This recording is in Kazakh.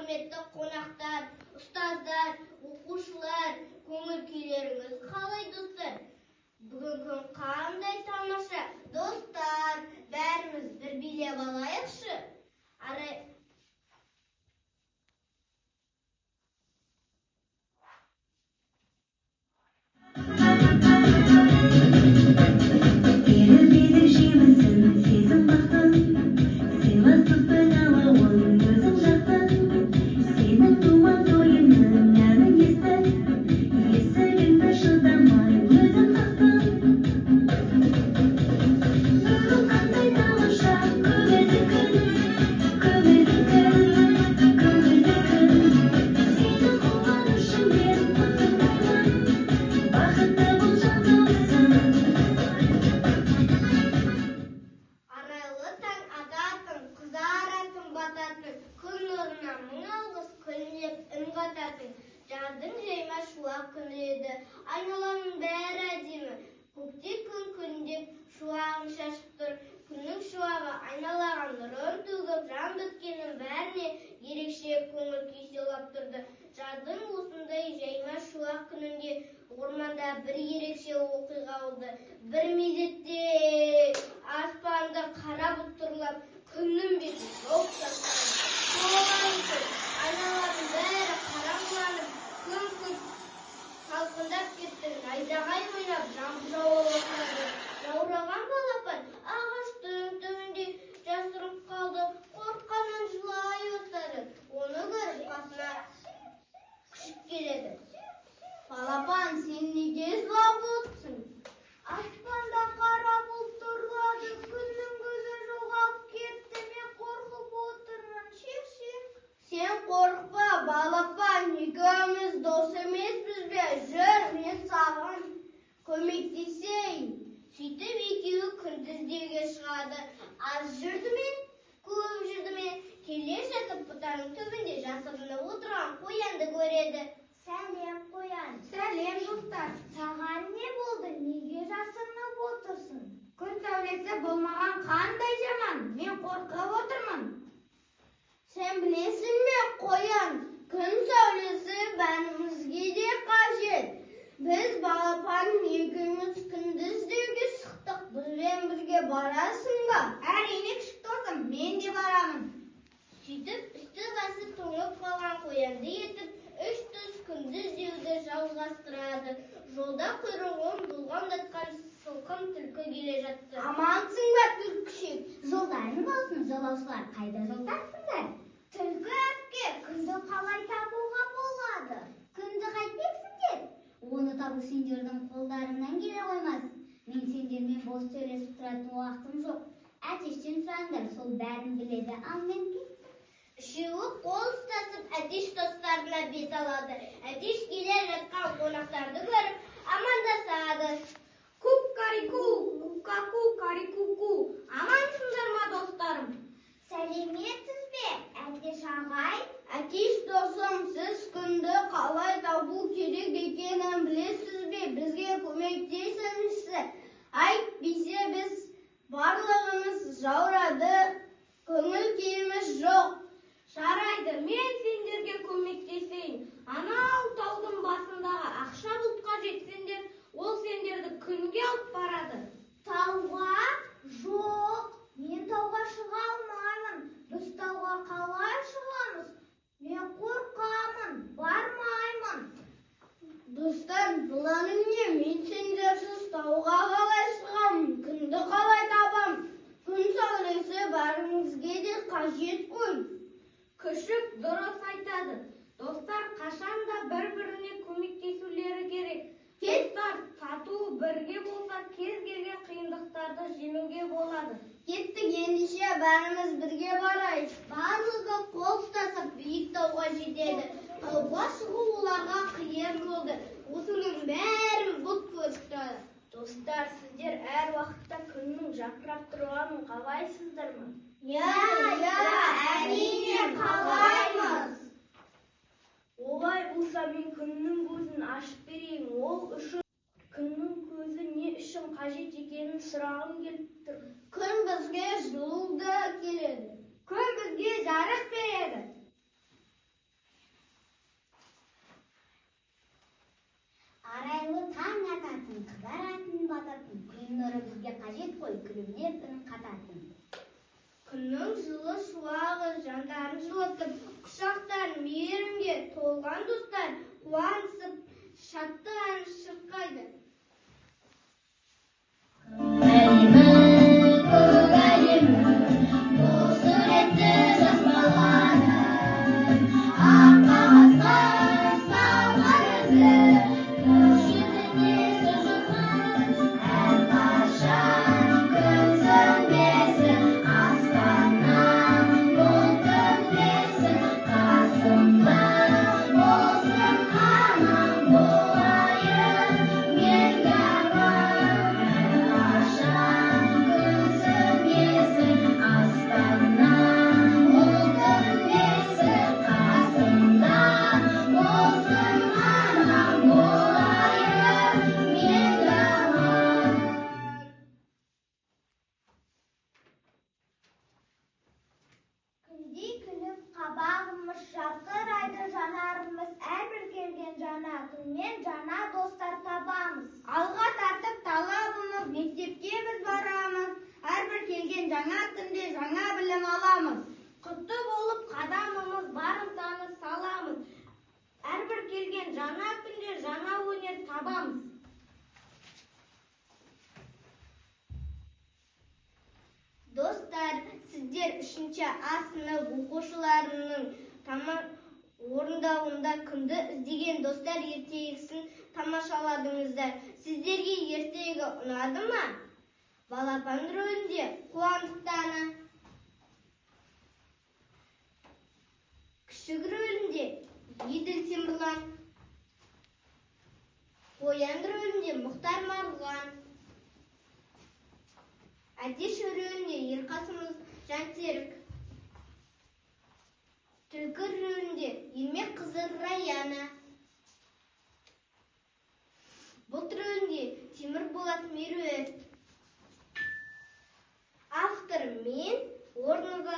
Құрметті қонақтар, ұстаздар, оқушылар, көңіл күйлеріңіз қалай, достар? Бүгін күн қандай тамаша! Достар, бәріміз бір билеп алайықшы. Арай. Ерілмейді жемісін сезім бақтың, сыйластықтың алауын өзің жақтың. Сенің думан тойының әнін естіп, есігіңді шыдамай өзім қақтым. Бүгін қандай тамаша көңілді күн, көңілді күн, көңілді күн. Сенің қуанышыңмен құттықтаймын, бақытты бол, жан досым. Арайлы таң ататын, қызаратын, бататын, күн нұрына мың алғыс күлімдеп үн қататын. Жаздың жайма шуақ күні еді. Айналаның бәрі әдемі. Көкте күн күлімдеп шуағын шашып тұр. Күннің шуағы айналаға нұрын төгіп, жан біткеннің бәріне ерекше көңіл күй сыйлап тұрды. Жаздың осындай жайма шуақ күнінде орманда бір ерекше оқиға болды. Бір мезетте аспанды қара бұлт торлап, күннің бетін жауып тастады. Соған соң айналаның бәрі қараңғыланып, күн күрт салқындап кетті. Найзағай ойнап, жаңбыр жауа бастады. Жаураған балапан ағаштың түбінде жасырынып қалды. Қорыққаннан жылай бастады. Оны көріп, қасына күшік келеді. Балапан, сен неге жылап отырсың? Аспанда қара бұлт торлады, күннің көзі жоғалып кетті, мен қорқып отырмын. Шек-шек. Сен қорықпа, балапан, екеуміз дос емеспіз бе? Жүр, мен саған көмектесейін. Сөйтіп екеуі күнді іздеуге шығады. Аз жүрді ме, көп жүрді ме, келе жатып бұтаның түбінде жасырынып отырған қоянды көреді. Сәлем, қоян. Сәлем, достар. Саған не болды? Неге жасырынып отырсың? Күн сәулесі болмаған қандай жаман. Мен қорқып отырмын. Сен білесің бе, қоян, күн сәулесі бәрімізге де қажет. Біз балапан екеуміз күнді іздеуге шықтық. Бізбен бірге барасың ба? Әрине, күшік досым, мен де барамын. Сөйтіп, үсті басы тоңып қалған қоянды ертіп, үш дос күнді іздеуді жалғастырады. Жолда құйрығын бұлғаңдатқан сылқым түлкі келе жатты. Амансың ба, түлкішек? Жолдарың болсын, жолаушылар, қайда жолдасыңдар? Түлкі әпке, күнді қалай табуға болады? Күнді қайтпексіңдер? Оны табу сендердің қолдарыңнан келе қоймас. Мен сендермен бос сөйлесіп тұратын уақытым жоқ. Әтештен сұраңдар, сол бәрін біледі, ал мен кеттім. Үшеуі қол ұстасып, Әтеш достарына бет алады. Әтеш келе жатқан қонақтарды көріп, амандасады. Кукареку, кукаку, карикуку. Амансыңдар ма, достарым? Сәлеметсіз бе, Әтеш ағай? Әтеш досым, сіз күнді қалай табу керек екенін білесіз бе? Бізге көмектесіңізші. Әйтпесе біз барлығымыз жаурады, көңіл күйіміз жоқ. Жарайды, мен сендерге көмектесейін. Анау таудың басындағы ақша бұлтқа жетсеңдер, ол сендерді күнге алып барады. Тауға? Жоқ, мен тауға шыға алмаймын. Біз тауға қалай шығамыз? Мен қорқамын, бармаймын. Достар, мынаның не? Мен сендерсіз тауға қалай шығамын? Күнді қалай табам? Күн сәулесі бәрімізге де қажет қой. Күшік дұрыс айтады. Достар қашан да бір-біріне көмектесулері керек. Достар тату бірге болса, кез келген қиындықтарды жеңуге болады. Кеттік ендеше, бәріміз бірге барайық. Барлығы қол ұстасып биік тауға жетеді. Тауға шығу оларға қиын болды. Осының бәрін бұлт көріп тұрады. Достар, сіздер әр уақытта күннің жарқырап тұрғанын қалайсыздар ма? Иә, иә, әрине қалаймыз. Олай болса, мен күннің көзін ашып берейін. Ол үшін күннің көзі не үшін қажет екенін сұрағым келіп тұр. Күн бізге жылу да келеді. Күн бізге жарық береді. қой күлімдеп үн қататын. Күннің жылы шуағы жандарын жылытып, құшақтарын мейірімге толған достар қуанысып, шаттық ән шырқайды. Әлемі, көк әлемі, бұл суретті жас баланың ақ қағазға салған ізі, көшетіне сөз жазған. Әрқашан күн сөнбесін, аспаннан бұлт төнбесін, қасымда болсын анам, болайын мен аман. Әрқашан күн сөнбесін, аспаннан бұлт төнбесін, қасымда болсын анам, болайын мен аман. Күндей күліп қабағымыз, жарқырайды жанарымыз, әрбір келген жаңа күнмен жаңа достар табамыз. Алға тартып талабымыз, мектепке біз барамыз. Әрбір келген жаңа күнде жаңа білім аламыз. Құтты болып қадамымыз, бар ынтаны саламыз. Әрбір келген жаңа күнде жаңа өнер табамыз. Достар, сіздер үшінші А сынып оқушыларының орындауында Күнді іздеген достар ертегісін тамашаладыңыздар. Сіздерге ертегі ұнады ма? Балапан рөлінде Қуандық Дана, күшік рөлінде Еділ Темірлан, қоян рөлінде Мұхтар Марғұлан, Әтеш рөлінде Ерқасымыз Жансерік, түлкі рөлінде Ермек қызы Раяна, бұлт рөлінде Темірболат Меруерт. Автор мен Орнова.